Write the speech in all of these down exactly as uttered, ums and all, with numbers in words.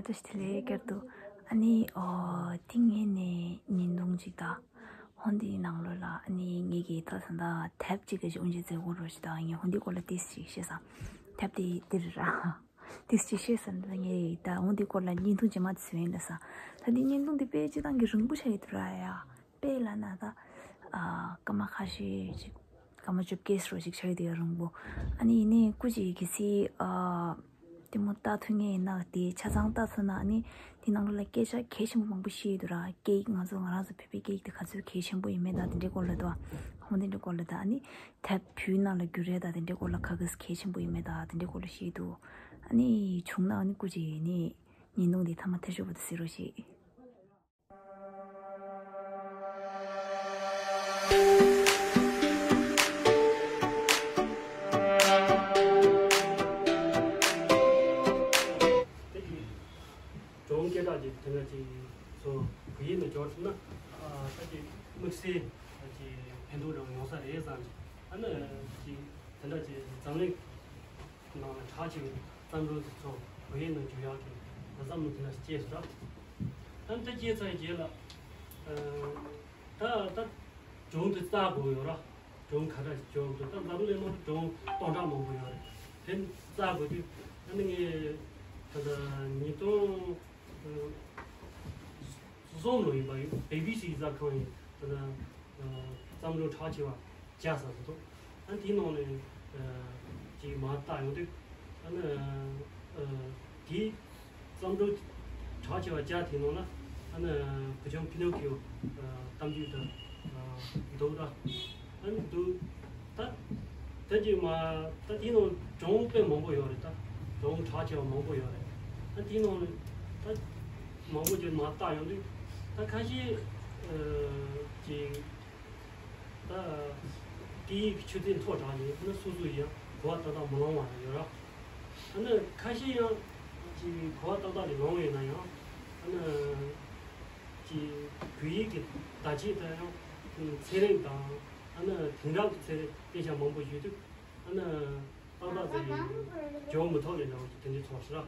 བཀྲ་ཤིས་བདེ་ལེགས་སྐལ་རྡོ། ཨ་ནི་ཨོ་ཏིང་ངེ་ནས་བརྙན་ཐུང་ཅིག་དང་། ཧོན་དེའི་ནང་ལོགས་ལ་ཨ་ནི་ངེད་ཀྱིས་ད་ད་ལྟ་དེབ་ཅིག་གི་དབུ་འབྱེད་མཛད་སྒོ་རོ་ཞིག་དང་། ངས་ཧོན་དེའི་སྐོར་ལ་ཏིས་ཅིག་བཤད་ས། དེབ་དེ་འདིར་ར། ཏིས་ཅིག་བཤད་ས་འདི་ངས་ད་ཧོན་དེའི་སྐོར་ལ་བརྙན་ཐུང་རྗེས་མ་དེ་བཟོས་ཡིན་ལ་ས། ད་འདི་བརྙན་ཐུང་དེ་དཔེ་ཅིག་ཏང་གི་རིང་པོ་ཆགས་ཡོད་དུ་ར་ཡ། དཔེ་ལ་ན་ད། ཨ་སྐར་མ་ཁ་ཤས་ཅིག་སྐར་མ་བཅོ་བརྒྱད་རོ་ཞིག་ཆགས་ཡོད་དེ་ཡ་རིང་པོ། ཨ་ནི་ཡིན་ནའི་སྐུ་མཁྱེན་གལ་སྲིད་ཨ། ལྟད་མོ་ལྟ་ཐུབ་མཁན་ཡིན་ན་དེ་ཆ་ཚང་ལྟ་ཚར་ན་ཨ་ནི་དེ་ནང་ལོགས་ལ་སྐད་ཆ་གལ་ཆེན་པོ་མང་པོ་བཤད་ཡོད་དུ་ར། སྐད་ཡིག་ང་ཚོ་ང་རང་ཚོ་བོད་པའི་སྐད་ཡིག་དེ་ག་ཚོད་གལ་ཆེན་པོ་ཡིན་མེད་དང་དེ་འདྲའི་སྐོར་ལ་དོ། ཧོན་དེ་འདྲའི་སྐོར་ལ་དང་ཨ་ནི་དེབ་བོད་ནང་ལ་བསྒྱུར་རེས་དང་དེ་འདྲའི་སྐོར་ལ་ག་གི་གལ་ཆེན་པོ་ཡིན་མེད་དང་དེ་འདྲའི་སྐོར་ལ་བཤད་འདུག་ཨ་ནི་བྱུང་ན་ཨ་ནི་སྐུ་མཁྱེན་ནི་བརྙན་ཐུང་དེ་མཐའ་མ་ཐེ་ཤོ་བོ་དེ་གཟིགས་རོགས་ཞེས། གྲོང་སྐད་གྲགས་ཀྱི་དེ་འདྲ་ཅིག་ཚོ་བོད་ཡིག་ནང་འབྱོར་ཐུབ་ན་ད་ཅིག་དམིགས་བསལ་ཅིག་ཕན་ཐོགས་རང་ཡོང་ས་རེད་བསམ་ཅིག་ཨ་ནི་ཅིག་དེ་འདྲ་ཅིག་འཛམ་གླིང་ནང་ལ་གྲགས་ཆེ་བའི་བརྩམས་སྒྲུང་དེ་ཚོ་བོད་ཡིག་ནང་བསྒྱུར་ཡག་གི་བསམ་བློ་དེ་འདྲ་སྐྱེས་སོང་། ད་ལྟ་སྐྱེས་ཚར་རྗེས་ལ་ད་ད་སྒྲུང་དེ་བཙལ་དགོས་ཡོད་ར། སྒྲུང་ག་འདྲ་ཞིག་བྱུང་འདུག་ད་འཛམ་གླིང་ནང་སྒྲུང་སྟོང་ཕྲག་མང་པོ་ཡོད་རེད། དེ་བཙལ་དགོས་དུས་ཨ་ནི་ངས་ད་ལྟ་ཉིས་སྟོང་གསུམ་ལོ་ཡིན་པ་ཡིན། བི་བི་སི་གསར་ཁང་ཡིན་ད་ལྟ་བརྩམས་སྒྲུང་གྲགས་ཆེ་བ་བརྒྱ་ཟེར་ཟེར་འདུག་ཨ་དེའི་ནང་ནས་ཅིག་མར་བལྟ་ཡོང་དུས་ཨ་ནི་དེའི་བརྩམས་སྒྲུང་གྲགས་ཆེ་བ་བརྒྱ་དེའི་ནང་ལ་ཨ་ནི་བུ་ཆུང་ཕི་ནོ་ཁིའོ་གཏམ་རྒྱུད་དེ་འདུག་ར། ཨ་ནི་འདུག་ད་ད་ཅིག་མ་ད་དེའི་ནང་སྒྲུང་དཔེ་མང་པོ་ཡོད་རེད། ད་སྒྲུང་གྲགས་ཆེ་བ་མང་པོ་ཡོད་རེད། ཨ་དེའི་ནང་ནས་ད་མང་པོ་ཅིག་མར་བལྟ་ཡོང་དུས་ད་ཁ་ཤས་ཅིག་ད་སྐད་ཡིག་གི་ཆུ་ཚད་མཐོ་དྲགས་ནས་ཨ་ནི་སོ་སོ་ཡང་གོ་བ་ཏག་ཏག་མ་ལོང་བ་ཡོད་ར། ཨ་ནི་ཁ་ཤས་ཡང་ཅིག་གོ་བ་ཏག་ཏག་ལས་ལོང་ཡོད་ན་ཡང་ཨ་ནི་ཅིག་བོད་ཡིག་གི་བརྡ་ཆད་དང་ཡང་ཚན་རིག་དང་ཨ་ནི་དེང་རབས་ཀྱི་ཚན་རིག་སྐད་ཆ་མང་པོ་ཞུ་དུས་ཨ་ནི་ཏག་ཏག་ཙམ་འགྱུར་མི་ཐུབ་པའི་ལམ་དུ་དེ་འདྲའི་ཚོགས་ཤིག་ར།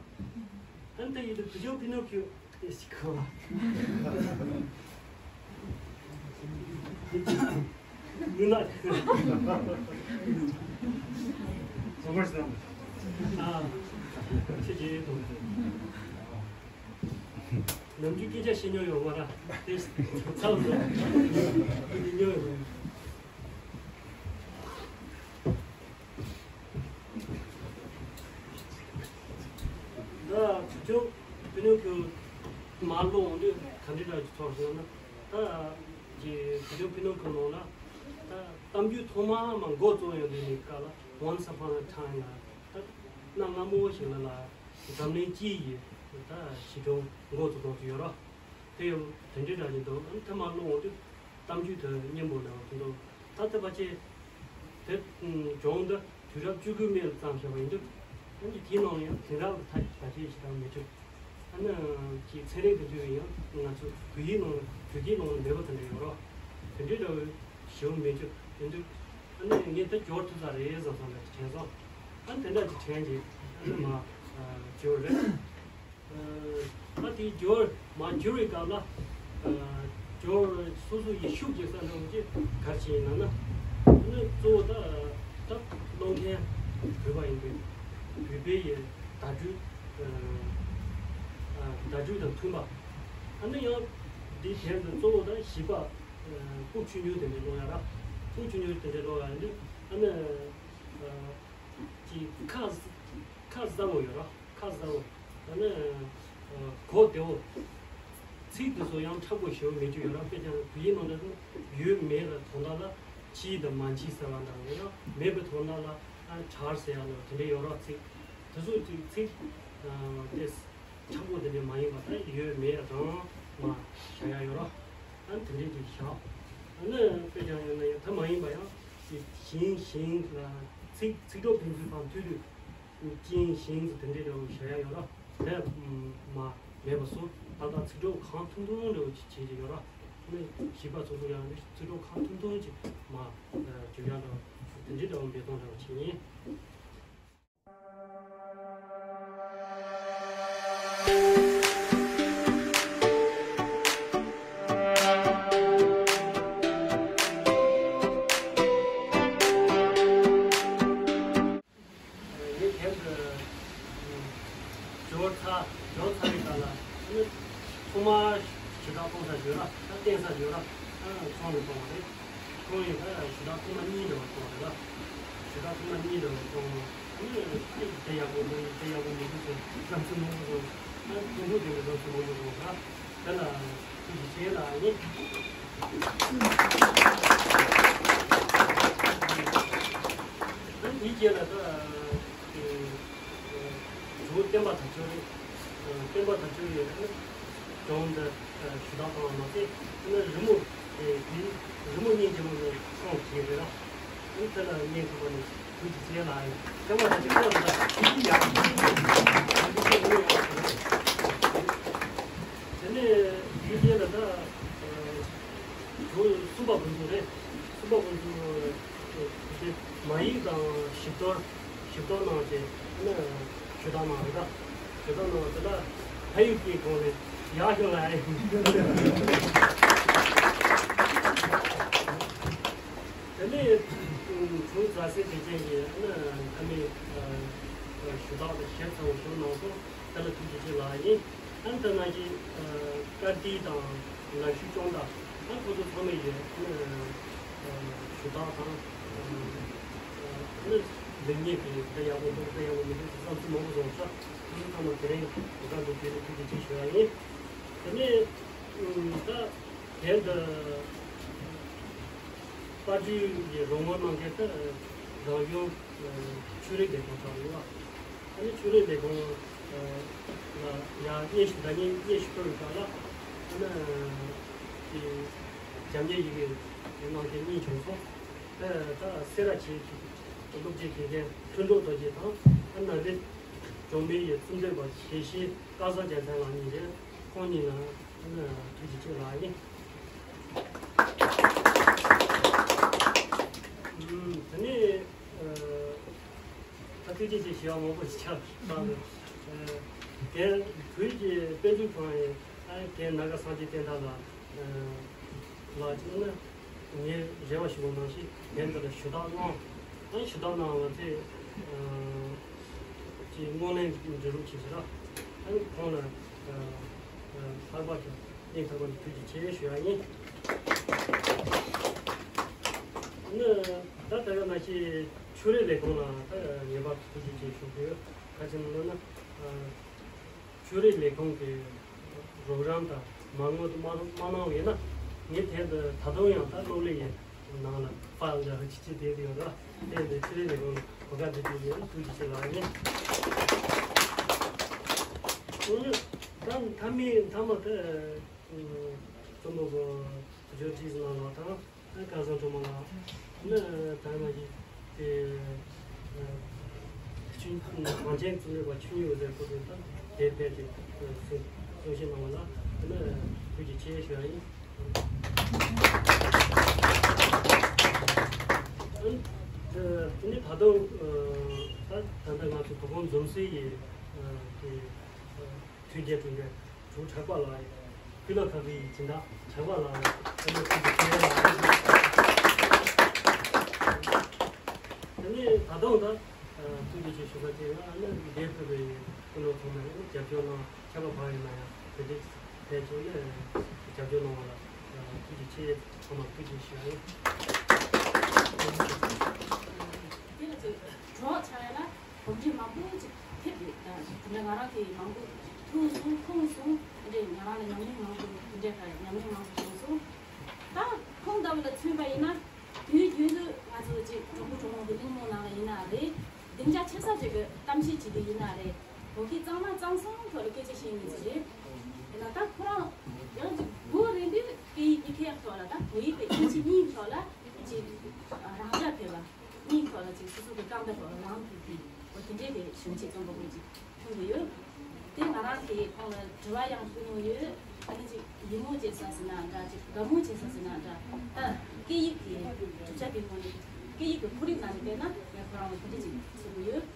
ཨ་ནི་དེ་ཡིན་དུས་བུ་ཆུང་ཕི་ནོ་ཁིའོ་དེ་ཞིག་གོ་བ། མི་ན། ཨ། ཁྱེད་ཀྱིས་དང་། ནམ་རྒྱུན་སྐད་ཆ་བཤད་མྱོང་ཡོད་མ་རེད། དེ་ཚ་བ་ཚ་བ་ཡིན་མྱོང་ཡོད། ད་བུ་ཆུང་ཕི་ནོ་ཁིའོ་མར་ཀློག་འོང་དུས་ག་འདྲ་འདྲ་ཅིག་ཚོར་སོང་ན། ད་ཀྱི་བུ་ཆུང་ཕི་ནོ་ཁིའོ་ནང་ལ་ད་གཏམ་རྒྱུད་ཐོག་མ་མ་འགོ་བཙུགས་ཡོང་དུས་ནས་སྐབས་ལ་Once Upon a Time ལ་ད་གནའ་སྔ་མོ་ཞིག་ལ་ལ་འཛམ་གླིང་སྤྱི་ཡི་ད་ཞི་གྲོང་འགོ་བཙུགས་གཏོང་གི་ཡོད་ར། དེ་ཡང་དེ་འདྲའི་འདྲ་ཞིག་འདུག་ཨ་ནི་ཐ་མ་ཀློག་འོང་དུས་གཏམ་རྒྱུད་དེ་སྙན་པོ་ལ་འོང་དུས་ད་ལྟ་བ་ཅན་དེ་སྦྱོང་འདི་དུས་རབས་བཅུ་དགུ་སྨད་ལ་བརྩམས་བཞག་པ་ཡིན་དུས་ཨ་ནི་དེའི་ནང་ཡང་དེང་རབས་ལ་ཐག་གཅོད་ཞིག་དང་མི་འགྲིག་ཨ་ནི་ཀྱི་ཚན་རིག་དེ་དུས་ཡང་ང་ཚོ་བོད་ཡིག་ནང་བོད་སྐད་ནང་ལ་མེད་པ་དེ་འདྲ་ཡོད་ར། དེ་འདྲའི་འདྲ་བོའི་ཞེའུ་མེ་ཅོ་དེ་འདུག་ཨ་ནི་ངས་ད་སྦྱོར་ཐུབ་ས་རེད་བསམ་བསམ་ལ་དྲན་སོང་། ཨ་དེ་འདྲ་ཅིག་དྲན་རྗེས་ཨ་ནི་མ་སྦྱོར་རེད། ཨ་དེ་སྦྱོར་མ་སྦྱོར་བའི་སྐབས་ལ་སྦྱོར་སོ་སོ་ཡི་ཤུགས་ཀྱི་ས་འདྲ་བོ་ཅིག་ག་རེ་བྱས་ཡིན་ན་ན་ཨ་ནི་གཙོ་བོ་ད་ད་ཀློག་མཁན་བོད་པ་ཡིན་པས་བོད་པའི་ཡི་བརྡ་སྤྲོད་བརྡ་སྤྲོད་དང་མཐུན་པ་ཨ་ནི་ཡང་འདི་དེར་འདི་གཙོ་བོ་ད་བྱིས་པ། ཨ་ཕྲུ་གུ་ཆུང་ཆུང་དེ་འདྲ་ཀློག་ཡ་ར། ཕྲུ་གུ་ཆུང་ཆུང་དེ་འདྲ་ཀློག་ཡ་འདི་ཨ་ནི་ཨ་ཅིག་ཁ་ཁ་གསལ་བོ་ཡོད་ར། ཁ་གསལ་བོ་ཨ་ནི་ཨ་གོ་བདེ་བོ། ཚིག་དེ་ཚོ་ཡང་མཁྲེགས་པོ་ཞེ་པོ་མེད་རྒྱུ་ཡོད་ར། དཔེ་ཀྱང་བོད་ཡིག་ནང་དུ་ཡོད་མེད་ལ་དོན་དག་ལ་མཆིས་དང་མ་མཆིས་ཟེར་བ་འདྲ་བོ་ཡང་མེད་པའི་དོན་དག་ལ་ཨ་བྲལ་ཟེར་ཡ་ལ་དེ་འདྲ་ཡོད་ར། ཚིག་དེ་ཚོ་ཅིག་ཚིག་ཨ་དེ། ཆག་སྒོ་དེ་འདྲ་མ་ཡིན་པ་ད་ཡོད་མེད་རང་མ་བཞག་ཡ་ཡོད་རོ། ཨ་ནི་དེ་འདྲས་ཅིག་བཞག་ཨ་ནི་དཔེ་ཀྱང་ཡོད་ན་ཡང་ད་མ་ཡིན་པ་ཡང་ཞིང་ཞིང་ལ་ཚིག་ཚིག་གྲོགས་ཕན་ཚུན་བར་མཐུད་དུས་ཅིང་ཞིང་དེ་འདྲས་འདྲ་བོ་བཞག་ཡ་ཡོད་རོ། དེ་མ་མེད་པ་སོ་ད་ལྟ་ཚིག་གྲོགས་གང་ཐུང་ཐུང་འདྲ་བོ་ཅིག་བྱེད་ཀྱི་ཡོད་རོ། ཨ་ནི་བྱིས་པ་ཚོ་ཚོ་ཡང་ཚིག་གྲོགས་གང་ཐུང་ཐུང་ཅིག་མ་བརྗོད་ཡ་འདྲ་བོ་དེ་འདྲས་འདྲ་བོ་འབད་བཏང་འདྲ་བོ་བྱེད་ཉེན། ཡོད་ལ་ད་བརྟེན་ས་ཡོད་ལ་ད་ཚོང་ལ་གཏོང་བ་རེད། ཁོང་ཡིན་ད་ཞུ་དག་ཐེངས་མ་གཉིས་འདྲ་བ་གཏོང་རེད་ལ། ཞུ་དག་ཐེངས་མ་གཉིས་འདྲ་བ་གཏོང་ཨ་ནི་དེ་ཡག་པོ་མ་ཡིན་དེ་ཡག་པོ་མི་འདུག་ཟེར་བསམ་ཚུལ་མང་པོ་སོང་། ཨ་དེ་འདུག་དེ་འདྲ་བསམ་ཚུལ་མང་པོ་སོང་ལ། དེ་ལ་ཐུགས་རྗེ་ཆེ་ལ་ཡིན། ཨ་ནི་དེའི་རྗེས་ལ་ད་དེ་གཙོ་བོ་བསྟན་པ་དར་ཕྱོགས་རེད། བསྟན་པ་དར་ཕྱོགས་ཡོད་ན་ལྗོངས་འདི་ཞུ་དག་བཏང་བ་མ་ཟད་ཨ་ནི་རི་མོ་དེ་དེའི་རི་མོ་སྙིང་རྗེ་མོ་ནས་སོང་བྱས་རེད་ལ། ཨ་ནི་དེ་ལ་བརྙན་ཐུབ་པ་ནི་ཐུགས་རྗེ་ཆེ་ལ་ཡིན། བསྟན་པ་དར་ཕྱོགས་ཡོད་ན་ད་དེ་ཡག་པོ་ཡིན། དེ་ནས་དེའི་རྗེས་ལ་ད་གཙོ་བོ་གསུམ་པ་དགོན་ཚུགས་རེད། གསུམ་པ་དགོན་ཚུགས་དེ་མ་ཡིག་དང་ཞིབ་གཏོར་ཞིབ་གཏོར་གནང་བྱས་ནས་ཞུ་དག་གནང་རེད་ད། ཞུ་དག་གནང་བ་དེ་ལ་ཕ་ཡུལ་སྐད་གོང་ནས་ཡག་ཤོས་ལ་ཨེ། དེ་ནས་བྱུང་རྫ་སའི་དེ་ཅན་གྱི་ཨ་ནི་ཨ་མའི་ཞུ་དག་དེ་ཞིབ་ཚགས་པོ་ཞུ་གནང་སོང་། དེ་ལ་ཐུགས་རྗེ་ཆེ་ལགས་ཡིན། ཨ་ནི་དེ་ནང་བཞིན་ཨ་བཀའ་དྲིན་དང་ན་གཞོན་སྐྱོང་བདག་ཨ་ཁོ་ཚོ་ཚང་མས་ཡོད་ཨ་ནི་ཞུ་དག་དང་ཨ་ནི་ལེགས་ཉེས་ཀྱི་དེ་ཡག་པོ་འདུག་དེ་ཡག་པོ་མི་འདུག་ཟེར་བསམ་ཚུལ་མང་པོ་སོང་ཤག་ཁོ་ཚོ་ཚང་མ་དེ་རིང་གོ་སྐབས་འདི་བརྒྱུད་ནས་ཐུགས་རྗེ་ཆེ་ཞུ་ཡ་ཡིན། དེ་ནས་ད་དེ་འདི་དཔལ་སྤྲུལ་གྱི་རོགས་ངོ་གནང་མཁན་དེ་རང་གཞུང་ཆོས་རིག་ལས་ཁུངས་ཚང་ཡོད་པ། ཨ་ནི་ཆོས་རིག་ལས་ཁུངས་ལ་ཡང་སྙན་ཞུ་འདྲ་མིན་སྙན་ཞུ་ཕུལ་བའི་སྐབས་ལ་ཨ་ནི་དེ་རྒྱ་མིའི་ཡི་གེ་གནང་མཁན་གཉིས་བྱུང་སོང་། དེ་ད་སེ་ར་བྱེས་སློབ་སྤྱི་དགེ་རྒན་ལྷུན་གྲུབ་རྡོ་རྗེ་དང་ཨ་ནི་ནཱ་ལེནྡྲ་གྲོང་མི་ཡི་གསུང་འདོན་པ་དགེ་བཤེས་སྐལ་བཟང་རྒྱལ་མཚན་ལགས་གཉིས་རེད། ཁོང་གཉིས་ལ་ཨ་ནི་ཐུགས་རྗེ་ཆེ་ལགས་ཡིན། ཨུམ། དེ་ནས་ཨ་ད་ཐུགས་རྗེ་ཆེ་ཞུ་བ་མང་པོ་ཞིག་ཆགས་སོང་། ཨ་རྒན་བོད་ཀྱི་དཔེ་མཛོད་ཁང་ཡི་ཨ་རྒན་ནཱ་ག་སངས་རྒྱས་བསྟན་དར་ལགས་ཨ་ལགས་ཀྱིས་ནི་ངས་རེ་བ་ཞུ་བ་ནང་བཞིན་རྒན་འདི་ལ་ཞུ་དག་གནང་། ཨ་ཞུ་དག་གནང་བ་དེ་ཨ་ཀྱི་སྨོན་ལམ་འབྲི་རོགས་བྱེད་ཟེར། ཨ་ནི་ཁོང་ལ་ཨ་ཨ་ལྷག་པར་དུ་སྙིང་ཐག་པ་ནས་ཐུགས་རྗེ་ཆེ་ཞུ་ཡ་ཡིན། ཨ་ནི་ད་ད་ག་ནང་བཞིན་ཆོས་རིག་ལས་ཁུངས་ལ་ད་ངེས་པར་དུ་ཐུགས་རྗེ་ཆེ་ཞུ་དགོས། ག་ཅི་ལབ་ན་ཨ་ཆོས་རིག་ལས་ཁུངས་ཀྱི་རོགས་རམ་དང་མ་དངུལ་དུ་མ་མ་གནང་བ་ཡིན་ན་ངས་དེ་འདི་ད་དུང་ཡང་ད་གློག་ཀླད་ཡི་ནང་ལ་ཕའིལ་འདྲ་བོ་ཅིག་ཅིག་བསྡད་ཡོད་ར། དེ་འདི་ཆོས་རིག་ལས་ཁུངས་ལ་གོ་སྐབས་འདི་སྤྲད་ཡོད། ཐུགས་རྗེ་ཆེ་ལགས་ཡིན། ཨུ་ད་མཐའ་མའི་མཐའ་མ་དེ་རྩོམ་པ་པོ་ཇོར་ཇི་ཟེར་ན་ལགས་དང་། ཨ་སྐལ་བཟང་སྒྲོལ་མ་ལགས། ནི་ད་ང་གི་དེ་ཆུ་གངས་ཅན་རྩོམ་རིག་པ་ཆོས་ཉིད་འོད་ཟེར་སྐུ་ཕྲེང་ལྟར་དེབ་ཕལ་ཆེར་གསུང་གསུང་བཤད་གནང་བ་ལ་ནི་ཐུགས་རྗེ་ཆེ་ཞུ་ཡ་ཡིན། ཨ་དེ་ནི་ད་དུང་ད་ད་ལྟ་ང་ཚོ་གོ་གོང་འཛོམས་སའི་ཡི་དེ་མཐུན་རྐྱེན་བསྐྲུན་མཁན་དྲུག་གྲགས་པ་ལགས་ཡིན། ཀུན་ལ་ཁ་བའི་སྦྱིན་བདག་གྲགས་པ་ལགས་ཡིན། ཨ་ནི་ཐུགས་རྗེ་ཆེ་ལགས་ཡིན། ཨ་ནི་ད་དུང་ད་ཐུགས་རྗེ་ཆེ་ཞུ་བ་དེ་ལ་ཨ་ནི་འདས་ཕེབས་པའི་ཀུན་སློང་ཚང་མས་ཨ་ནི་རྒྱབ་སྐྱོར་གནང་། ཁྱད་པར་བག་ཡིན་ན་ཡང་དེ་འདྲའི་ཕལ་ཆེར་ནི་རྒྱབ་སྐྱོར་གནང་བ་ལ་ཐུགས་རྗེ་ཆེ། ཚང་མ་ཐུགས་རྗེ་ཆེ་ཞུ་ཡ་ཡིན། དེ་ལ་ཅིག་གྲོགས་ཆགས་ཡ་ལ། གོམས་འདྲིས་མང་པོ་ཅིག་ཐེབས་ཡོད། ད་དེ་འདྲ་ང་རང་གིས་མང་པོ་ཐུག་སོང་མཐོང་སོང་། དེ་འདྲའི་ང་རང་ལ་ཉམས་མྱོང་མང་པོ་དེ་འདྲའི་ག་ཉམས་མྱོང་མང་པོ་བྱུང་སོང་། ད་ཁོང་ལྟ་བུ་ལ་མཚོན་པ་ཡིན་ན་དུས་རྒྱུན་དུ་ང་ཚོ་ཅིག་གྲོགས་པོ་གྲོགས་མོ་གི་གླེང་མོལ་ནང་ལ་ཡིན་ན་རེད། སྡིངས་ཆ་ཆེ་ས་ཅིག་གི་གཏམ་བཤད་བྱེད་དུས་ཡིན་ན་རེད། བོད་སྐད་གཙང་མ་གཙང་གཙང་ཐོག་ལ་སྐད་ཆ་བཤད་མཁན་ཅིག་རེད། དེ་ན་ད་ཁོ་རང་ཡང་ཅིག་བོད་རེད་འདི་སྐད་ཡིག་གཉིས་ཀའི་ཐོག་ལ་ད་བོད་ཡིག་དང་དབྱིན་ཇི་གཉིས་ཐོག་ལ་ཅིག་རང་འཇགས་ཕེབས་པ། གཉིས་ཐོག་ལ་ཅིག་སོ་སོ་གི་རྐང་པའི་ཐོག་ལ་ལངས་ཐུབ་པའི་འོ་དེ་འདྲའི་གི་གཞོན་སྐྱེས་རྩོམ་པ་པོ་ཅིག་མཐོང་གི་ཡོད། དེ་ང་རང་གིས་ཁོང་ལ་དྲི་བ་ཡང་ཕུལ་མྱོང་ཡོད། ཨ་ནི་ཅིག་ཡིད་སྨོན་སྐྱེ་ས་ཟེར་ན་འདྲ། ཅིག་དགའ་མོས་བྱེད་ས་ཟེར་ན་འདྲ། ད་སྐད་ཡིག་གི་གྲུབ་ཆ་གི་ངོས་ནས་སྐད་ཡིག་གི་ཁོར་ཡུག་ནང་ནས་བལྟས་ན་ངས་ཁོ་རང་ལ་དེ་འདྲ་ཅིག་བྱེད་ཀྱི་ཡོད།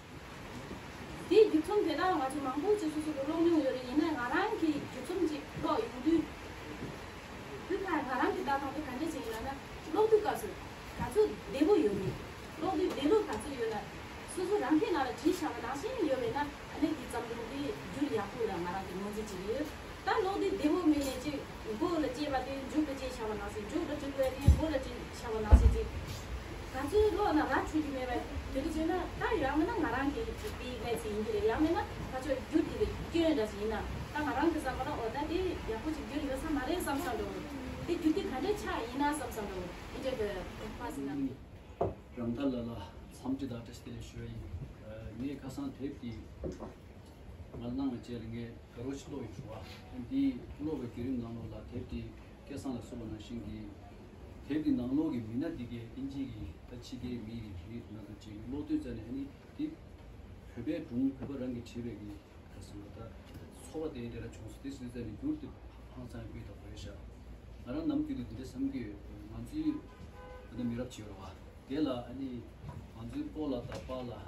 དེའི་མཇུག་མཚམས་དེ་དག་ང་ཚོ་མང་པོ་ཅིག་སོ་སོ་གི་ཀློག་མྱོང་ཡོད་རེད། ཡིན་ན་ང་རང་གིས་མཇུག་མཚམས་ཅིག་ཀློག་ཡོང་དུས། དེ་ཁ་ང་རང་གི་ལྟ་སྟངས་དེ་ག་འདྲ་ཞིག་ཡིན་ལབ་ན། ཀློག་དུས་སྐབས་སུ་ག་ཚོད་བདེ་པོ་ཡོད་མེད། ཀློག་དུས་བདེ་ལོས་ག་ཚོད་ཡོད་ན། སོ་སོ་རང་ཁའི་ནང་ལ་བྲིས་བཞག་པ་ནང་བཞིན་ཡོད་པས་ན། ཨ་ནི་དེ་བརྩམས་སྒྲུང་དེ་འགྱུར་ཡག་པོ་ལ་ང་རང་གི་ངོས་འཛིན་བྱེད་ཀྱི་ཡོད། ད་ཀློག་དུས་བདེ་པོ་མེད་ནས་ཅིག་མགོ་ལ་སྐྱེས་པ་ མཇུག་ལ་བྲིས་པའི་དེ་མགོ་ལ་བྲིས་བཞག་པ་ནང་བཞིན་ཅིག་ག་ཚོད་ཀློག་ན་ར་འཕྲོད་ཀྱི་མེད་པས། དེ་འདྲ་བྱས་ན་ད་ཡང་མིན་ན་ང་རང་གི་ཅིག་དེའི་གནས་ཚུལ་ཡིན་གྱི་རེད། ཡང་མིན་ན་ཕར་ཕྱོགས་རྒྱུ་དེ་རེད། སྐྱོན་འདྲ་ཞིག་ཡིན་ན་ད་ང་རང་གི་བསམ་པ་ལ་འོ་ད་དེ་ཡག་པོ་ཅིག་རྒྱུ་ཡོད་ས་མ་རེད་བསམ་བསམ་འགྲོ། དེ་རྒྱུ་དེ་ག་འདྲས་ཆགས་ཡིན་ན་བསམ་བསམ་འགྲོ། དེ་འདྲས་ཀྱི་དོགས་པ་ཟིན་ན། རང་ལྟ་ལ་ལ་འཚམས་འདྲི་དང་བཀྲ་ཤིས་བདེ་ལེགས་ཞུ་བ་ཡིན། ངས་ཁ་སང་དེབ་འདི་ང་གནང་བའི་རྗེས་ལ་ངས་དགའ་རོགས་ཤིག་ཀློག་ཡོད་རེད་བ། འདི་ཀློག་པའི་བརྒྱུད་རིམ་ནང་ལོགས་ལ་དེབ་འདི་སྐལ་བཟང་ལ་གསུངས་པ་ནང་བཞིན་གྱི་དེབ་འདི་ནང་ལོགས་ཀྱི་མི་སྣ་འདི་གའི་ཨིན་ཇི་གི་ད་ཕྱི་རྒྱལ་མི་ཡི་མི་སྣ་དང་བཅས་ཀྱི་ཀློག་དུས་ཙམ་ནས་ཨ་ནི་འདི་བོད་པའི་སྒྲུང་བོད་པ་རང་གིས་བྲིས་པའི་གི་ད་གསུངས་པ་ད་ཚོར་བ་དེ་འདྲ་ལ་བྱུང་སོང་། དེ་སོང་ཙང་ནས་འགྱུར་དེ་ཧང་སང་སྤུས་དག་པོ་རེད་ཤག་ང་རང་ནམ་རྒྱུན་དུ་འདི་འདྲ་བསམ་གྱི་ཡོད། ང་ཚོའི་ད་ལྟ་མི་རབས་བྱེད་རོགས་བ་དེ་ལ་ཨ་ནི་ང་ཚོའི་སྤོ་ལགས་དང་པཱ་ལགས་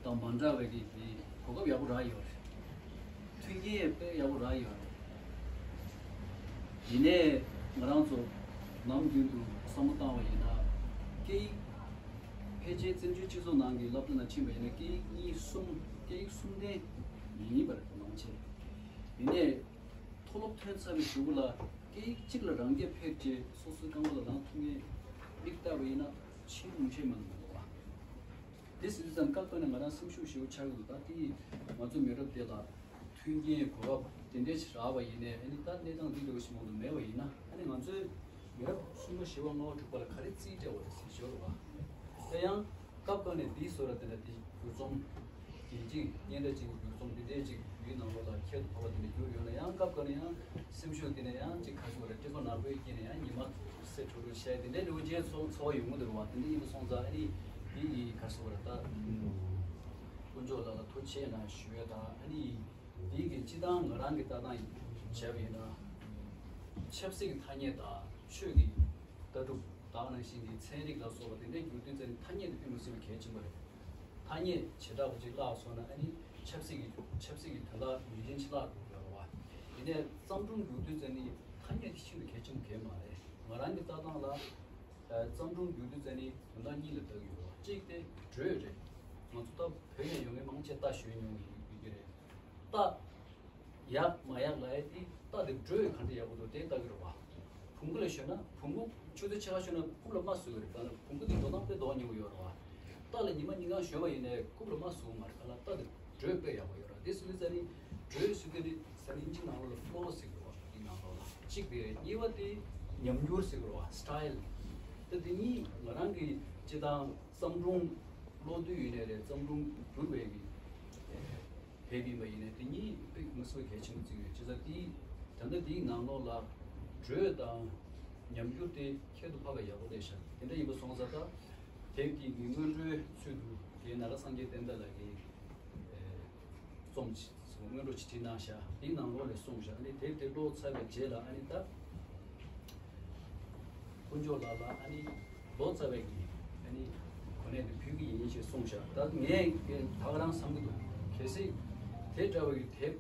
དང་མ་འདྲ་བའི་གི་དེ་གོ་སྐབས་ཡག་པོ་རག་ཡོད་རེད། མཐུན་རྐྱེན་དཔེ་ཡག་པོ་རག་ཡོད་རེད། ཡིན་ནའི་ང་རང་ཚོ་ནམ་རྒྱུན་དུ་བསམ་བློ་བཏང་བ་ཡིན་ན་སྐད་ཡིག་ཕལ་ཆེར་བཙན་བྱོལ་སྤྱི་ཚོགས་ནང་གི་སློབ་གྲྭ་ནང་ཕྱིན་པ་ཡིན་ན་སྐད་ཡིག་གཉིས་གསུམ་སྐད་ཡིག་གསུམ་ལྡན་ཡིན་པ་རེད་མང་ཆེ། ཡིན་ནའི་མཐོ་སློབ་ཐོན་ཚར་བའི་གཞུག་གུ་ལ་སྐད་ཡིག་གཅིག་ལ་རང་སྐད་ཕེབས་རྗེས་སོ་སོའི་རྐང་པ་ལ་ལངས་ཐུབ་མཁན་མིག་ལྟ་བ་ཡིན་ན་ཕྱིན་མུ་ཆེ་མ་འདུག་བ། དེ་ཟེར་དུས་ཙམ་སྐབས་ཐོག་ནས་ང་རང་སེམས་ཤུགས་ཞེ་པོ་ཆག་གི་འདུག་ད་དེ་ང་ཚོ་མི་རབས་དེ་ལ་མཐུན་རྐྱེན་གོ་སྐབས་དེ་འདྲས་ཞིག་རག་པ་ཡིན་ནའི་ཨ་ནི་ད་གནས་སྟངས་འདི་འདྲ་བོ་ཞིག་མང་དུ་མེད་པ་ཡིན་ན་ཨ་ནི་ང་ཚོའི་མི་རབས་གསུམ་པ་བཞི་པ་ལྔ་པ་དྲུག་པ་ལ་ག་རེ་རྩིས་སྤྲད་པ་རེད་ཟེར་ཞོར་བ། དེ་ཡང་སྐབས་འགའ་ནས་འདིའི་བཟོ་འདྲ་དེ་འདྲ་དེ་བསྒྱུར་རྩོམ་རྒྱན་གཅིག་སྙན་གྲགས་ཅན་གྱི་བསྒྱུར་རྩོམ་འདི་འདྲས་ཅིག་བོད་ནང་ལོགས་ལ་ཁྱད་དུ་འཕགས་པ་དེ་འདྲ་བསྒྱུར་ཡོད་ན་ཡང་སྐབས་འགའ་ནས་ཡང་སེམས་ཤུགས་དེ་ནས་ཡང་ཅིག་ཁ་ཤོར་རེ་སྤྲོ་བ་ནག་པོའི་དཀྱིལ་ནས་ཡང་ཉི་མ་སེར་ཁྲོ་ཁྲོ་བྱས་དེ་འདྲའི་འདྲ་བོ་ཅན་ཚོར་ཚོར་བ་ཡོང་གི་འདུག་བ། དེ་འདྲ་ཡིན་པ་སོང་ཙང་ཨ་ནི་འདི་ཡི་ག་རེ་ཟེར་དགོས་རེད་ད། དཀོན་མཆོག་ལགས་ལ་ཐུགས་རྗེ་ཆེ་གནང་ཞུ་ཡས་དང་ཨ་ནི་འདི་གི་སྤྱི་བཏང་ང་རང་གི་ལྟ་སྟངས་བྱས་པ་ཡིན་ན་ཆབ་སྲིད་ཀྱི་ཐ་སྙད་དང་ཆོས་ཀྱི་ལྟ་གྲུབ་དག་ནང་བཞིན་གྱི་ཚན་རིག་ལ་སོགས་པ་དེ་འདྲའི་འགྱུར་དུས་ཚན་ཐ་སྙད་དེ་དཔེ་མི་སྲིད་པའི་གལ་ཆེན་པོ་རེད། ཐ་སྙད་བྱེ་བྲག་པ་ཅིག་བརླག་སོང་ན་ཨ་ནི་ཆབ་སྲིད་ཀྱི་ཆབ་སྲིད་ཀྱི་དོན་དག་ངེས་ཅན་ཞིག་བརླག་འགྲོ་གི་ཡོད་རེད་བ། ཡིན་ནའི་བརྩམས་སྒྲུང་བསྒྱུར་དུས་ཙམ་ནི་ཐ་སྙད་དེ་ཤིན་ཏུ་གལ་ཆེན་པོ་གལ་མ་རེད། ང་རང་གི་ལྟ་སྟངས་ལ་ཨ་བརྩམས་སྒྲུང་བསྒྱུར་དུས་ཙམ་ནི་དོན་དག་གཉིས་ལ་བལྟ་གི་ཡོད་རེད་བ། གཅིག་དེ་འགྲོས་རེད། ང་ཚོ་ད་བོད་ནས་ཡོང་མཁན་མང་ཆེ་རྟ་ཞོན་མྱོང་གི་ཡོད་ཀྱི་རེད། རྟ་ཡག་མ་ཡག་ལབ་ཡ་དེ་རྟ་དེ་འགྲོས་ག་འདྲ་ཡག་པོ་འདུག་དེ་ལྟ་གི་རེད་བ། བོང་གུ་ལ་ཞོན་ན་བོང་གུ་ཆུ་ཚོད་ཕྱེད་ཀ་ཞོན་ན་རྐུབ་ལ་རྨ་ཟུག་གི་རེད། ག་ལ་བོང་གུ་དེ་འགྲོ་སྟངས་དཔེ་ལྡོག་ཉེ་བོ་ཡོད་རེད་བ། རྟ་ལ་ཉི་མ་གཉིས་གང་ཞོན་པ་ཡིན་ནའི་རྐུབ་ལ་རྨ་ཟུག་མ་རེད། ག་ལ་རྟ་དེ་འགྲོས་དཔེ་ཡག་པོ་ཡོད་རེད། དེ་སུ་ལི་ཙ་ནི་འགྲོས་ཟེར་གི་རེད་ཟེར་ནི་ཨིན་ཇི་ནང་ལོགས་ལ་ཕོ་ལོ་ཟེར་གི་རེད་བ། དེ་ནང་ལོགས་ལ་གཅིག་དེ་རེད། གཉིས་པ་དེ་ཉམས་འགྱུར་ཟེར་གི་རེད་བ། སི་ཊའིལ། ད་དེ་གཉིས་ང་རང་གི་སྤྱི་བཏང་བརྩམས་སྒྲུང་ཀློག་དུས་ཡིན་ནའི་རེད། བརྩམས་སྒྲུང་བསྒྱུར་བའི་གི་བེ་བི་ཡིན་པ་ཡིན་ནའི་དེ་གཉིས་དཔེ་མི་སྲིད་པའི་གལ་ཆེན་པོ་བརྩི་ཡོད། བྱས་ཙང་དེའི་ད་ལྟ་དེའི་ནང་ལོགས་ལ་འགྲོས་དང་ཉམས་འགྱུར་དེ་ཁྱད་དུ་འཕགས་པའི་ཡག་པོ་རེད་ཤག་དེ་འདྲ་ཡིན་པ་སོང་ཙང་ད་དེབ་དེ་གི་སྔོན་འགྲོའི་ཚུལ་དུ་དེ་ནཱ་རོ་སངས་རྒྱས་བསྟན་དར་ལགས་ཀྱིས་རྩོམ་ཅིག་སྔོན་འགྲོ་ཅིག་བྲིས་གནང་ཤག་དེའི་ནང་ལོགས་ལ་གསུངས་ཤག་ཨ་ནི་དེབ་དེ་ཀློག་ཚར་བའི་རྗེས་ལ་ཨ་ནི་ད་དཀོན་མཆོག་ལགས་ལ་ཨ་ནི་ལོ་ཙཱ་བའི་གི་ཨ་ནི་གོ་གནས་དེ་ཕུལ་གི་ཡིན་ཞེས་གསུངས་ཤག་ད་ངས་ད་ག་རང་བསམ་གི་འདུག་གལ་སྲིད་དེ་འདྲ་བའི་དེབ་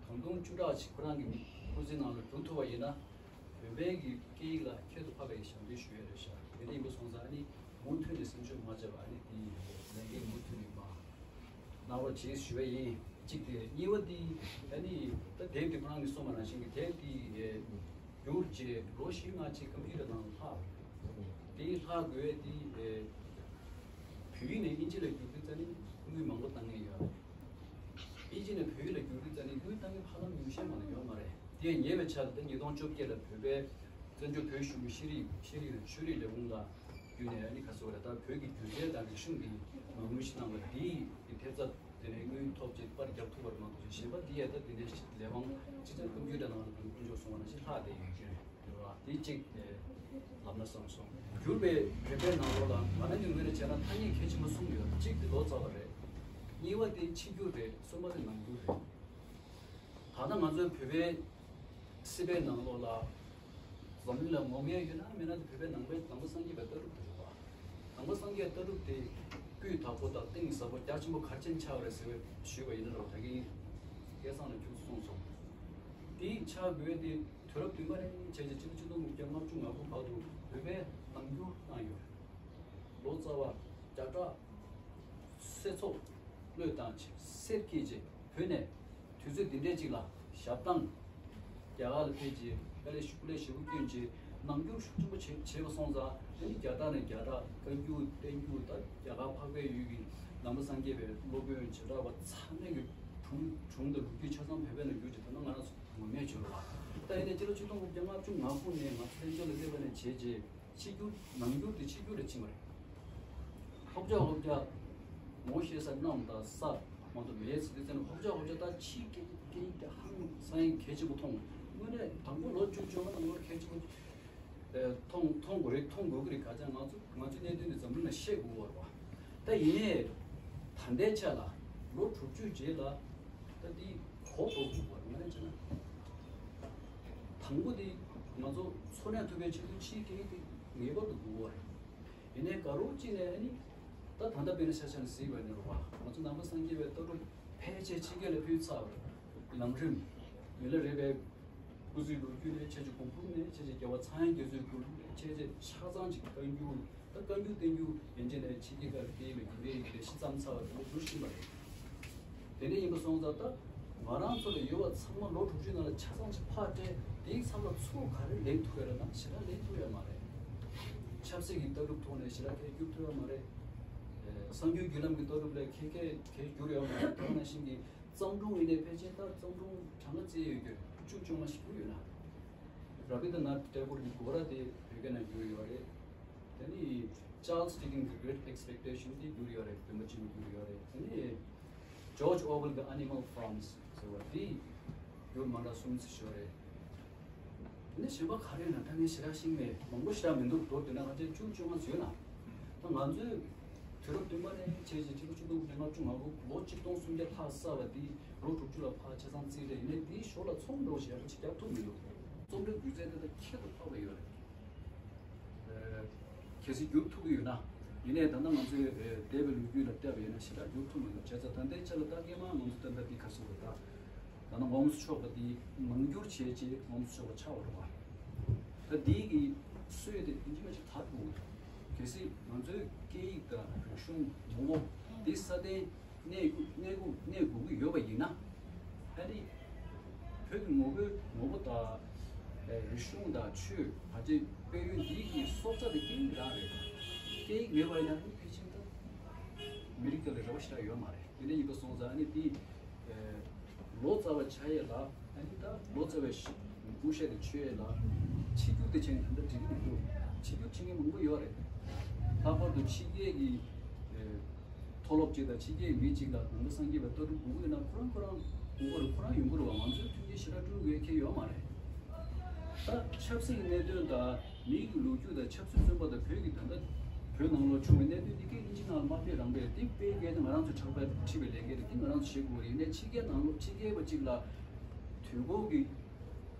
ད་དུང་བཅུ་ཕྲག་ཅིག་ཁོ་རང་གི་སྐུ་ཚེ་ནང་ལ་བསྒྱུར་ཐུབ་པ་ཡིན་ན། བོད་པའི་གི་སྐད་ཡིག་ལ་ཁྱད་དུ་འཕགས་པའི་ཞབས་འདེགས་ཞུ་ཡས་རེད་ཤག་དེ་འདྲ་ཡིན་པ་སོང་ཙང་ཨ་ནི་མུ་མཐུད་ནས་སེམས་ཤུགས་མ་ཆག་པ་ཨ་ནི་དེ་ལས་འགན་མུ་མཐུད་ནས་མ་གནང་རོགས་བྱེད་ཞུ་བ་ཡིན། གཅིག་དེ། གཉིས་པ་དེ་ཨ་ནི་ད་དེབ་དེ་ཁོ་རང་གིས་གསུངས་པ་ནང་བཞིན་གྱི་དེབ་དེ་བསྒྱུར་རྗེས་ལོ་བཞི་ལྔ་ཅིག་ཀམ་པུ་ཊར་ནང་ལྷག་དེ་ལྷག་དགོས་དེ་བོད་ཡིག་ནས་དབྱིན་ཇི་ལ་བསྒྱུར་དུས་ཙ་ནི་དངུལ་མང་པོ་བཏང་མཁན་ཡོད་རེད། དབྱིན་ཇི་ནས་བོད་ཡིག་ལ་བསྒྱུར་དུས་ཙ་ནི་དངུལ་བཏང་མཁན་ཧ་ལམ་ཉུང་ཤས་མ་གཏོགས་ཡོད་མ་རེད། དེ་ཡང་ཉེ་བའི་ཆར་ད་ཉིས་སྟོང་བཅོ་བརྒྱད་ལ་བོད་པའི་བཙན་བྱོལ་བོད་གཞུང་གི་ཤེས་རིག་ཤེས་རིག་ཆོས་རིག་ལས་ཁུངས་ལ་བརྒྱུད་ནས་ཨ་ནི་ཁ་གསོ་བ་རེད། ད་བོད་ཀྱི་སྒྱུ་རྩལ་དང་རིག་གཞུང་གི་མ་དངུལ་ཞིག་གནང་བ་རེད། དེའི་གི་ཐེབས་རྩ་དེ་ནས་དངུལ་ཐོབ་ཅེས་པར་རྒྱག་ཐུབ་པར་མ་གཏོགས་གཞན་པ་འདི་ཡས་ད་དེ་འདྲའི་ལས་དབང་སྤྱི་ཚོགས་ཀམ་པུ་ཊར་ནང་ལ་དང་དཀོན་མཆོག་གསུང་བ་ནང་བཞིན་ལྷག་བསྡད་ཡོད་ཀྱི་རེད། དེ་གཅིག་ལབ་ན་བསམ་སོང་། བསྒྱུར་བའི་རིམ་པའི་ནང་ལོགས་ལ་ང་རང་གི་ངོས་ནས་བྱས་ན་ཐ་སྙད་གལ་ཆེན་པོ་གསུམ་ཡོད། གཅིག་དེ་ལོ་ཙཱ་བ་རེད། གཉིས་པ་དེ་ཕྱི་བསྒྱུར་རེད། གསུམ་པ་དེ་ནང་བསྒྱུར་རེད། ད་ལྟ་ང་ཚོའི་བོད་པའི་སྲིད་པའི་ནང་ལོགས་ལ་འཛམ་གླིང་ལ་ངོམ་ཡས་ཡོད་ན་མེད་ན་དེ་བོད་པའི་ནང་པའི་ནང་པ་སངས་རྒྱས་པའི་ལྟ་གྲུབ་དེ་རེད་བ། ནང་པ་སངས་རྒྱས་ལྟ་གྲུབ་དེ་སྤུས་དག་པོ་དང་གཏིང་ཟབ་པོ་རྒྱ་ཆེན་པོ་ག་རེ་བྱས་ནས་ཆགས་པ་རེད་ཟེར་བའི་ཞུས་པ་ཡིན་ན་རོ། ད་གིན་སྐལ་བཟང་ལ་ཁྱུག་ཙམ་གསུངས་སོང་། དེ་ཆགས་དགོས་དེ་དུས་རབས་བདུན་པ་ནས་བྱས་རྗེས་ཕྱི་ལོ་ཆིག་སྟོང་དགུ་བརྒྱ་ལྔ་བཅུ་ང་དགུ་བར་དུ་བོད་པའི་ནང་བསྒྱུར་གནང་ཡོད་རེད། ལོ་ཙཱ་བ་བརྒྱ་ཕྲག་སེར་ཚོགས་བློས་བཏང་བྱས་སེར་སྐྱེས་བྱས་བོད་ནས་དུས་ཚོད་འདི་འདྲས་ཅིག་ལ་ཞབས་བཏང་། རྒྱ་གར་ལ་ཕེབས་རྗེས་དཀའ་ལས་ཞེ་པོ་སྐྱོན་རྗེས་ ནང་འགྱུར་ཤུགས་ཆེན་པོ་བྱེད་བྱེད་པ་སོང་ཙང་དེ་ནི་རྒྱ་སྟག་ནས་རྒྱ་སྟག་བཀའ་འགྱུར་བསྟན་འགྱུར་ད་རྒྱ་གར་འཕགས་པའི་ཡུལ་གྱི་ནང་པ་སངས་རྒྱས་པའི་སློབ་དཔོན་བྱེ་བྲག་པ་ཚང་མས་ཀྱི་སྒྲུང་སྒྲུང་དང་ལོ་རྒྱུས་ཆ་ཚང་བོད་པའི་ནང་འགྱུར་གྱི་ད་ནང་ང་རང་ཚོ་ངོ་མས་བརྗོད་པ། ད་ཡིན་ནའི་སྤྱི་ལོ་ཆིག་སྟོང་དགུ་བརྒྱ་ལྔ་བཅུ་ང་དགུ་ནས་ང་ཚོ་བཙན་བྱོལ་ལ་སླེབས་པ་ནས་བྱས་རྗེས་ཕྱི་འགྱུར་ནང་འགྱུར་དེ་ཕྱི་འགྱུར་ལ་ཕྱིན་པ་རེད། ཧོབ་རྒྱག་ཧོབ་རྒྱག་ངོ་ཤེས་ས་གནམ་དང་ས་མ་གཏོགས་མེད་ཟེར་དུས་ཙམ་ནས་ཧོབ་རྒྱག་ཧོབ་རྒྱག་ད་ཕྱིའི་སྐད་སྐད་ཡིག་དེ་ཧང་སང་ཡིན་གལ་ཆེན་པོ་མཐོང་། དངོས་གནས་དང་པོ་ལོ་བཅུ་བཅོ་ལྔ་ནང་ལོར་གལ་ཆེན་པོ་མཐོང་མཐོང་དགོས་རེད། མཐོང་དགོས་ཀྱི་རེད། ག་ཅང་ང་ཚོ་ང་ཚོའི་གནད་དོན་དེ་འཛམ་གླིང་ལ་བཤད་དགོས་པ་རེད་པ། ད་ཡིན་ནའི་ད་ལྟའི་ཆ་ལ་ལོ་དྲུག་ཅུའི་རྗེས་ལ་ད་འདི་གོ་ལྡོག་དགོས་པ་རེད། ང་རང་བྱས་ན་དང་པོ་དེ་ང་ཚོ་འཚོ་གནས་ཐུབ་པའི་ཆེད་དུ་ཕྱིའི་སྐད་ཡིག་དེ་ངེས་པར་དུ་དགོས་པ་རེད། ཡིན་ནའི་དགའ་རོགས་གཅིག་ནས་ཨ་ནི་ད་ད་ལྟ་དཔེར་ན་ཆ་བཞག་ན་གཟིགས་པ་ཡིན་ན་རེད་པ། ང་ཚོ་ནང་པ་སངས་རྒྱས་པའི་ལྟ་གྲུབ་ཕལ་ཆེར་ཕྱི་རྒྱལ་ལ་ཕུལ་ཚར་བ་རེད། ལམ་རིམ་མི་ལ་རས་པའི་སྐུ་ཚེའི་ལོ་རྒྱུས་ནས་བྱས་རྗེས་གོང་འཕེལ་ནས་བྱས་རྗེས་རྒྱལ་བ་ཚངས་དབྱངས་རྒྱ་མཚོའི་སྐུ་ལ་བྱས་རྗེས་ཆ་ཚང་གཅིག་བཀའ་འགྱུར་ད་བཀའ་འགྱུར་བསྟན་འགྱུར་ཡན་ཆད་ནས་ཕྱི་རྒྱལ་ཁག་ལ་སྐད་ཡིག་ལ་རྒྱུན་ལས་ཡིག་ལས་གཞི་བརྩམས་ཚར་བ་དེ་ལ་འགྱུར་བཞིན་པ་རེད། དེ་འདྲ་ཡིན་པ་སོང་ཙང་ད་ང་རང་ཚོ་ལ་ཡོད་པ་ཚང་མ་ལོ་དྲུག་ཅུའི་ནང་ལ་ཆ་ཚང་ཞིག་ཕར་སྤྲད། དེའི་མཚམས་ལ་ཚུར་ག་རེ་ལེན་ཐུབ་ཡོད་རེད་ན་ཞེ་དྲག་ལེན་ཐུབ་ཡོད་མ་རེད། ཆབ་སྲིད་ཀྱི་ལྟ་གྲུབ་ཐོག་ནས་ཞེ་དྲག་ཁས་བསྒྱུར་ཐུབ་ཡོད་མ་རེད། ཨེ། གསར་འགྱུར་བརྒྱུད་ལམ་གྱི་ལྟ་གྲུབ་ལ་ཁས་ཁས་ཁས་བསྒྱུར་ཡོད་མ་རེད། དེ་ནང་བཞིན་གྱི་བརྩམས་སྒྲུང་ཡིན་ནའི་ཕལ་ཆེར་ད་བརྩམས་སྒྲུང་གྲངས་ཀ་བཙལ་ཡོད་རྒྱུ་བཅུ་བཅོ་ལྔ་ཞིག་ཡོད་ན། ར་བི་དྲ་ནཱཐ་ཏེ་གོར་གྱི་གོ་ར་དེ་བོད་སྐད་ནང་བསྒྱུར་ཡོད་རེད། དེ་ནི་Charles Dickens་གི་Great Expectation་དེ་བསྒྱུར་ཡོད་རེད། བོད་པ་སྤྱི་མོས་བསྒྱུར་ཡོད་རེད། དེ་ནི་George Orwell་གི་Animal Farms་ཟེར་བ་དེ་བསྒྱུར་མ་འདྲ་གསུམ་ཙམ་ཡོད་རེད། དེ་ནི་གཞན་པ་ག་རེ་ན་ད་ངས་ཞེ་དྲག་ཤེས་མེད། མང་པོ་ཞེ་དྲག་མི་འདུག་མདོར་བསྡུས་ན་ང་ཚོས་བཅུ་བཅོ་ལྔ་བཟོས་ན། ད་ང་ཚོས་དུས་རབས་བདུན་པ་ནས་བྱས་རྗེས་ཆིག་སྟོང་དགུ་བརྒྱ་ལྔ་བཅུ་ང་དགུ་ལོ་ཆིག་སྟོང་སུམ་བརྒྱ་ལྷག་བསགས་པ་འདི་ལོ་དྲུག་ཅུ་ལ་ཕར་ཆ་ཚང་བརྩིས་ཏེ་ཡིན་ནའི་འདིའི་ཞོར་ལ་རྩོམ་འདྲ་བོ་ཞིག་ཡག་པོ་ཅིག་རྒྱག་ཐུབ་མི་འདུག་རྩོམ་འབྲིའི་སྒྱུ་རྩལ་དེ་དག་ཁྱད་དུ་འཕགས་པ་ཡོད་རེད། ཨ། གལ་སྲིད་བསྒྱུར་ཐུབ་ཀྱི་ཡོད་ན། ཡིན་ནའི་ད་ལྟ་ང་ཚོས་ཨ་འདས་པའི་ལོ་རྒྱུས་ལ་བལྟས་པ་ཡིན་ན་ཞེ་དྲག་བསྒྱུར་ཐུབ་མི་འདུག་བྱས་ཙང་ད་ལྟའི་ཆ་ལ་ད་སྔས་མ་ང་ཚོ་ད་ལྟ་འདི་ག་ཟེར་བ་ད། ད་ནང་ངོམས་ཆོག་པ་འདི་ནང་འགྱུར་བྱས་རྗེས་ངོམས་ཆོག་པ་ཆགས་པ་རེད་པ། ད་འདི་གི་སྲོལ་དེ་ཡིན་གཅིག་མིན་གཅིག་དར་དགོས། གལ་སྲིད་ང་ཚོའི་སྐད་ཡིག་དང་རིག་གཞུང་ངོ་བོ་འདི་སྲ་བརྟན་གནས་དགོས་གནས་དགོས་གནས་དགོས་ཀྱི་ཡོད་པ་ཡིན་ན། ཨ་ནི་བོད་ཀྱི་ངོ་བོའི་ངོ་བོ་དང་རིག་གཞུང་དང་ཆོས་བར་ཆད་དཔལ་ཡོན་འདི་གི་སྲོག་རྩ་དེ་སྐད་ཡིག་རང་རེད། སྐད་ཡིག་མེད་པ་ཡིན་ན་ཨ་ནི་ཕལ་ཆེར་ད་མི་རིགས་དེ་ལ་རེ་བ་ཞེ་དྲག་ཡོད་མ་རེད། དེ་འདྲ་ཡིན་པ་སོང་ཙང་ཨ་ནི་འདི། ལོ་ཙཱ་བ་ཆགས་ཡས་ལ་ཨ་ནི་ད་ལོ་ཙཱ་བའི་སྐུ་ཤ་དེ་མཆོད་ཡས་ལ་ཕྱི་རྒྱུག་དེ་བྱས་ནས་ད་ལྟ་འགྲིག་གི་མི་འདུག་ཕྱི་རྒྱུག་བྱེད་མཁན་མང་པོ་ཡོད་རེད། ལྷག་པར་དུ་ཕྱི་རྒྱལ་གྱི་མཐོ་སློབ་ཅིག་དང་ཕྱི་རྒྱལ་གྱི་མི་གཅིག་ལ་ནང་པ་སངས་རྒྱས་པའི་ལྟ་གྲུབ་དགོས་ཀྱི་ཡོད་ན་ཁོ་རང་ཁོ་རང་དགོས་ཀྱི་རེད། ཁོ་རང་ཡོང་གི་རེད་བ། ང་ཚོས་མཐུན་རྐྱེན་ཞེ་དྲག་བསྐྲུན་དགོས་ཡ་གང་ཡང་ཡོད་མ་རེད། ད་ཆབ་སྲིད་ཀྱི་གནད་དོན་དང་མིའི་གི་ལོ་རྒྱུས་དང་ཆབ་སྲིད་བཙོན་པ་དང་བོད་ཀྱི་ད་ལྟ་བོད་ནང་ལོགས་བྱུང་བའི་གནད་དོན་འདི་སྐད་དབྱིན་ཇི་ནང་ལ་མ་སྤེལ་རང་སྤེལ་འདི་སྤེལ་མཁན་དེ་ང་རང་ཚོའི་ཕྲག་པ་ཁྲིད་པའི་ལས་འགན་རེད། འདི་ང་རང་ཚོ་བྱེད་དགོས་རེད། ཡིན་ནའི་ཕྱི་རྒྱལ་ནང་ལོགས་ཕྱི་རྒྱལ་བ་གཅིག་ལ་དུས་འཁོར་གྱི་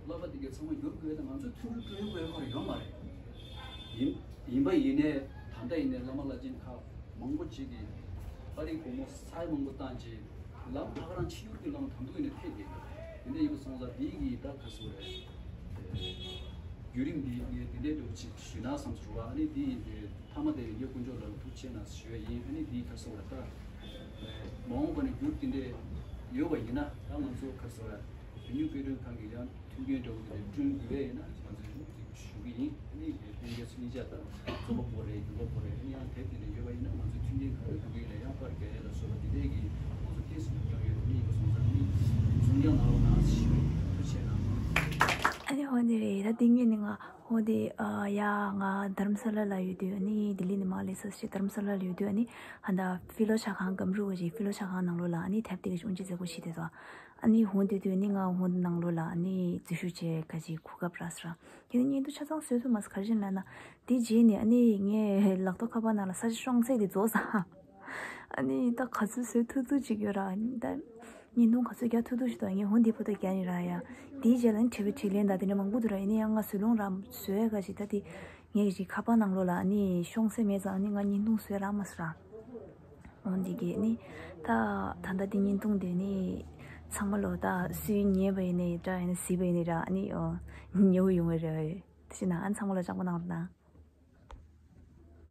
བསླབ་པ་འདི་གའི་ཚང་མ་བསྒྱུར་དགོས་ན་ང་ཚོས་མཐུན་སྒྲིལ་བསྐྲུན་དགོས་ཁག་ཡོད་མ་རེད། ཡིན་ཡིན་པ་ཡིན་ནའི་ད་ལྟ་ཡིན་ནའི་བླ་མ་བླ་ཆེན་ཁག་མང་པོ་ཅིག་གིས་པར་རིས་སྒོར་མོ་ས་ཡ་མང་པོ་བཏང་རྗེས་ལམ་ཁ་ཁ་རང་ཕྱི་ཡུལ་གྱི་ལམ་དང་དུ་ཡིན་ནའི་ཕེབས་བསྡད་ཡོད་རེད། དེ་འདྲ་ཡིན་པ་སོང་ཙང་འདི་གི་ད་ག་ཟེར་རེད། བརྒྱུད་རིམ་འདི་ངས་འདི་འདྲའི་འདྲ་བོ་ཅིག་ཞུས་ན་བསམ་སོང་བ། ཨ་ནི་འདི་མཐའ་མ་དེ་ངས་དཀོན་མཆོག་ལ་ཐུགས་རྗེ་ཆེ་གནང་ཞུ་ཡ་ཡིན། ཨ་ནི་འདི་ག་ཟེར་རེད། ད་མ་འོངས་པ་ནས་འགྱུར་འདི་འདྲའི་ཡོད་པ་ཡིན་ན་ད་ང་ཚོ་ག་ཟེར་རེད། བོད་མིའི་དཔེ་སྐྲུན་ཁང་གིས་ཡང་མཐུན་རྐྱེན་འདྲ་བོ་དེ་འདྲ་བསྐྲུན་དགོས་པས་ཡིན་ན་ང་ཚོས་ཞུ་གི་ཡིན། ཨ་ནི་ལྷན་རྒྱས་ཚོ་གཉིས་ཆ་དང་རྩོམ་པ་པོ་རེད། སྒྱུར་པ་པོ་རེད། ཨ་ནི་ཡང་དེབ་དེ་འདྲ་ཡོད་པ་ཡིན་ན་ང་ཚོས་མཐུན་རྐྱེན་ག་རེ་དགོས་ཀྱི་ཡིན་ན་ཡང་པར་རྒྱག་ཡ་ལ་སོགས་པ་དེ་འདྲས་ཀྱི་ང་ཚོ་ཏོག་ཙམ་ཡོད་ཡོད་ནི་ཡིན་པ་སོང་ཙང་ནི་ཚོང་རྐྱང་གནང་རོགས་གནང་ཞེས་ཞུ་ཆེད་གནང་། ཨ་ནི་འོ་འདི་རེད། ད་འདི་ངས་ནི་ང་འོ་འདི་ཨ་ཡ་ང་དྷ་རམ་ས་ལ་ལ་ཡོད་དུས་ཨ་ནི་ལྡི་ལི་ནས་མར་སླེབས་ས་ཞིག་དྷ་རམ་ས་ལ་ལ་ཡོད་དུས་ཨ་ནི་ཧ་ད་ཕི་ལོ་ཆ་ཁང་སྒམ་རུ་བ་ཞིག་ཕི་ལོ་ཆ་ཁང་ནང་ལོགས་ལ་ཨ་ནི་དེབ་དེ་གི་དབུ་འབྱེད་མཛད་སྒོ་ཞིག་དེ་དང་། ཨ་ནི་འོ་འདི་དུས་ནི་ང་འོ་ནང་ལོགས་ལ་ཨ་ནི་འཛུལ་ཞུགས་བྱས་ཁ་ཅིག་གོ་སྐབས་རག་སོང་། དེ་ནི་བརྙན་ཐུང་ཆ་ཚང་བཟོ་ཐུབ་མ་སོང་། ག་རེ་བྱས་ན་ལབ་ན་དེ་རྗེས་ནས་ཨ་ནི་ངས་ལག་ཐོག་ཁ་པར་ནང་ལ་ས་ཆ་ཤོང་ཚད་དེ་རྫོགས་སོང་། ཨ་ནི་ད་ག་ཚོད་བཟོ་ཐུབ་ཐུབ་ཅིག་ཡོད་ར། ཨ་ནི་ད་བརྙན་ཐུང་ག་ཚོད་རྒྱག་ཐུབ་ཐུབ་ཞིག་འདུག་ངས་འོ་འདི་བར་དུ་རྒྱག་ནི་ར་ཡ། དེའི་རྗེས་ལ་ནི་དྲི་བ་དྲིས་ལན་དང་དེ་འདྲ་མང་པོ་འདུག་ར། ཡིན་ན་ཡང་ང་བཟོ་ལུང་ར་བཟོ་ཡ་ག་ཞིག་ད་དེ་ངས་ཀྱི་ཁ་པར་ནང་ལོགས་ལ་ཨ་ནི་ཤོང་ཚད་མེད་ཙང་ཨ་ནི་ང་བརྙན་ཐུང་བཟོས་རག་མ་སོང་ར། འོ་འདི་གས་ནི་ད་ད་ལྟ་འདི་བརྙན་ཐུང་དེ་ནི་ཚང་མ་ལོ་ད་སུས་ཉན་པ་ཡིན་ནའི་འདྲ་ཡིན་ན་གཟིགས་པ་ཡིན་ནའི་འདྲ་ཨ་ནི་ཨོ་ཉེ་བོ་ཡོང་གི་རེད། དེ་བྱས་ན་ཨ་ཚང་མ་ལ་བཅག་པ་གནང་རོགས་གནང་།